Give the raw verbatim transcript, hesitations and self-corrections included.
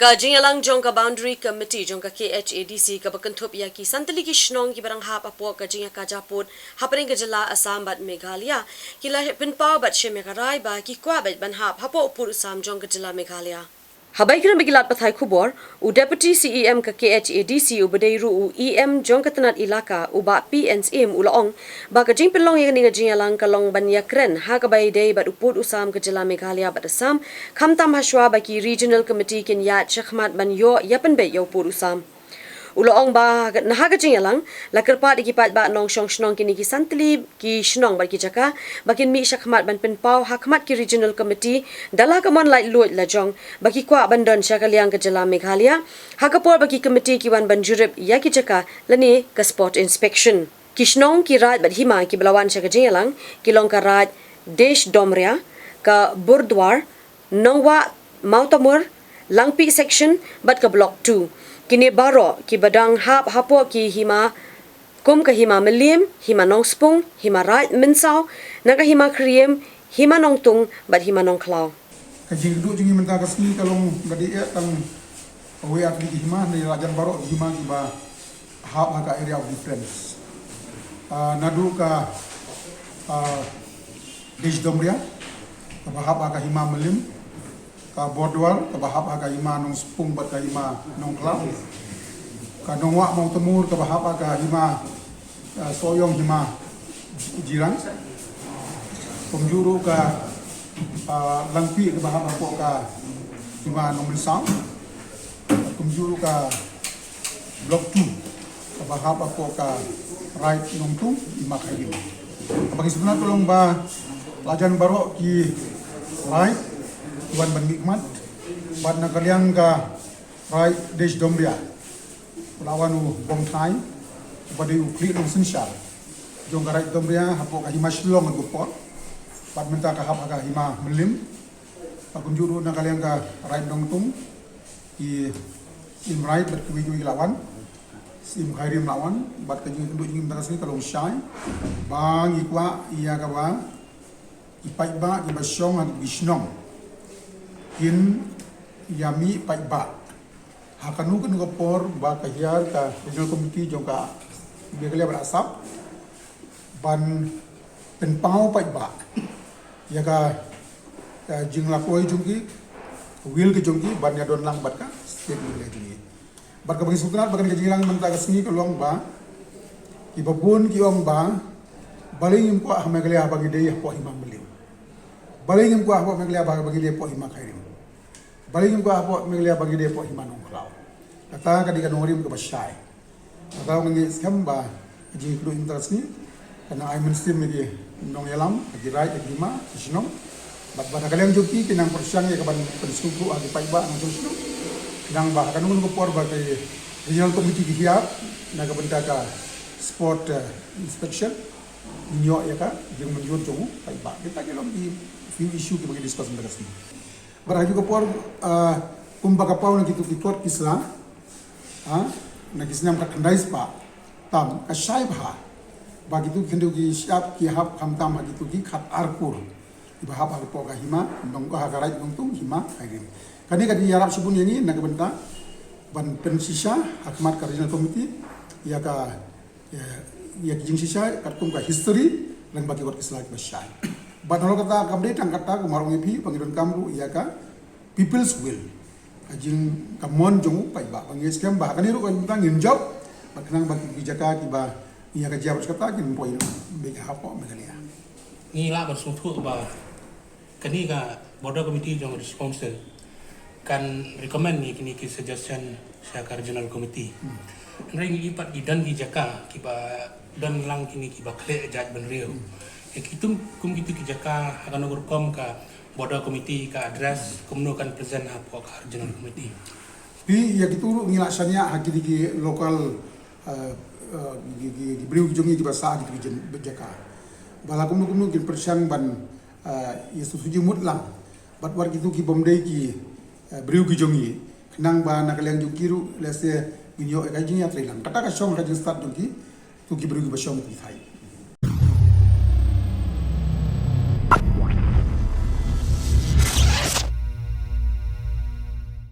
Ka jingïalang jong ka Boundary Committee jong ka K H A D C kaba kynthup ïa ki san tylli ki shnong kiba dang hap hapoh ka jingïakajia pud hapdeng ka jylla Assam bad Meghalaya, ki la pynpaw bad shim ïa ka rai ba ki kwah beit ban hap hapoh u pud u sam jong ka jylla Meghalaya. Haba ïakren bad ki lad pathai khubor, u Deputy C E M ka K H A D C uba dei ruh u E M jong ka tnat Elaka, u Bah P N Syiem, u la ong ba ka jingpynlong ïa kane ka jingïalang ka long ban ïakren ha kaba ïadei bad u pud u sam ka jylla Meghalaya bad Assam, khamtam hashwa ba ki Regional Committee kin ïaid shakhmat ban ïoh ïapynbeit ïa u pud u sam. U la ong ba na ha ka jingïalang la kyrpad ïa ki paidbah nongshong shnong kine ki san tylli ki shnong bad ki jaka ba kin mih shakhmat ban pynpaw ha khmat ki Regional Committee da la ka mon laitluid lajong ba ki kwah ban don sha ka liang ka jylla Meghalaya, ha ka por ba ki committee ki wan ban jurip ïa ki jaka lane ka spot inspection. Ki shnong, ki raid bad hima kiba la wan sha ka jingïalang ki long ka raid Desh Domria, ka Burdwar, Nongwah Mawtamur, Langpih Section bad ka Block two. Kine baroh kiba dang hap hapoh ki hima kum ka Hima Mylliem, Hima Nongspung, Hima Raid Mynsaw, na ka Hima Khriem, Hima Nongtung bad Hima Nongkhlaw. Ka jingkynduh jong ngi mynta ka sngi ka long ba dei eh tang kawei ar tylli ki hima, ne la jan baroh ki hima kiba hap ha ka area of difference. Ah, naduh ka, ah, Desh Domria kaba hap ha ka Hima Mylliem, ka Burdwar kaba hap ha ka Hima Nongspung bad ka Hima Nongkhlaw, ka Nongwah Mawtamur kaba hap ha ka Hima, ah, Sohiong Hima Jirang, kumjuh ruh ka, ah, Langpih kaba hap hapoh ka Hima Nongmynsaw, kumjuh ruh ka Block two kaba hap hapoh ka Raid Nongtung, Hima Khriem. Kaba ngi sngewtynnat ka long ba la jan baroh ki raid ki wan ban mihkhmat bad na ka liang ka raid Desh Domria la wan u Bongthai uba dei u khlieh nongsynshar jong ka raid Domria hapoh ka Hima Shillong ha ka por, bad mynta ka hap ha ka Hima Mylliem. Bad kumjuh ruh na ka liang ka raid Nongtung, ki Syiem Raid bad kiwei kiwei ki la wan, Syiem Khriem la wan. Bad ka jingkynduh jong ngi mynta ka sngi ka long shai ba ngi kwah ïa kaba ki paidbah kiba shong ha ki shnong kin ïa mih paidbah ha kano kano ka por ba ka hiar ka Regional Committee jong ka Meghalaya bad Assam ban pynpaw paidbah ïa ka, ka jinglakhoi jong ki, ka will ka jong ki ban ïadon lang bad ka state Meghalaya jong ngi. Bad kaba ngi sngewtynnat ba kane ka jingïalang mynta ka sngi ka long ba kiba bun ki ong ba balei ngim kwah ha Meghalaya ba ngi dei hapoh Hima Mylliem, balei ngim kwah hapoh Meghalaya ba, ba ngi dei hapoh Hima Khriem, balei ngim kwah hapoh Meghalaya ba ngi dei hapoh Hima Nongkhlaw. Kata ka dei ka nongrim kaba shai. Kata ka ngi skhem ba ka jingkynduh mynta ka sngi kan ai mynsiem ïa ki nongïalam, ïa ki raid, ïa ki hima, ïa ki shnong. Bad ba na ka liang jong ki kin nang pyrshang ïa ka ban pynsngewthuh ha ki paidbah nongshong shnong. Khnang ba ha kano kano ka por ba ka Regional Committee ki hiar na ka bynta ka spot, eh, inspection, ngin ïoh ïa ka jingmynjur jong u paidbah. Kita ki long ki few issue kiba ngi discuss mynta ka sngi. Bad ha kajuh ka por, ah, kumba ka paw na kitu ki kot ki sla, ah, na ki snem khatkhyndai spah tam, ka shai bha ba kitu ki khyndew ki shyiap ki hap khamtam ha kitu ki khatar kur kiba hap hapoh ka Hima Nong, ha ka Raid Nongtung, Hima Khriem. Kane ka dei ka ïarap shibun ïa ngi na ka bynta ban pynshisha ha khmat ka Regional Committee ïa ka ïa, ïa ki jingshisha katkum ka history lyngba ki kot ki sla kiba shai. Bad nalor kata kam dei tang kata, kumba ong ïa phi, ba ngi donkam ruh ïa ka people's will, ka jing, ka mon jong u paidbah. Ba ngi skhem ba ha kane ruh ka jingtang ngin jop bad khnang ba ki jaka kiba ngi ïa ka jia bad kata kin poi beit hapoh Meghalaya. Ngi lah ban sngewthuh ba kane ka Border Committee jong District Council kan recommend ïa kine ki suggestion sha ka Regional Committee. Hmm. Hynrei ngi i pat ki don ki jaka kiba don lang kine kiba khleh jaitbynriew. Hmm. Ïa kitu, kum kitu ki jaka ha kano ka rukom ka Border Committee ka address, kumno kan present hapoh ka Regional Committee. Phi, ïa kitu ruh ngi la shaniah ha kine ki local, eh, eh, ki, ki, ki briew ki jong ngi kiba sah ha kitu ki jen-, jaka. Ba la kumno kumno kin pyrshang ban ah, ïa sngewthuh jingmut lang bad wat kitu ki bym dei ki, ah, briew ki jong ngi, khnang ba na ka liang jong ki ruh lehse ngin ïoh ïa ka jingïatreilang. Kata ka shong ka jingstad jong ki, tu ki briew kiba shong ki thait.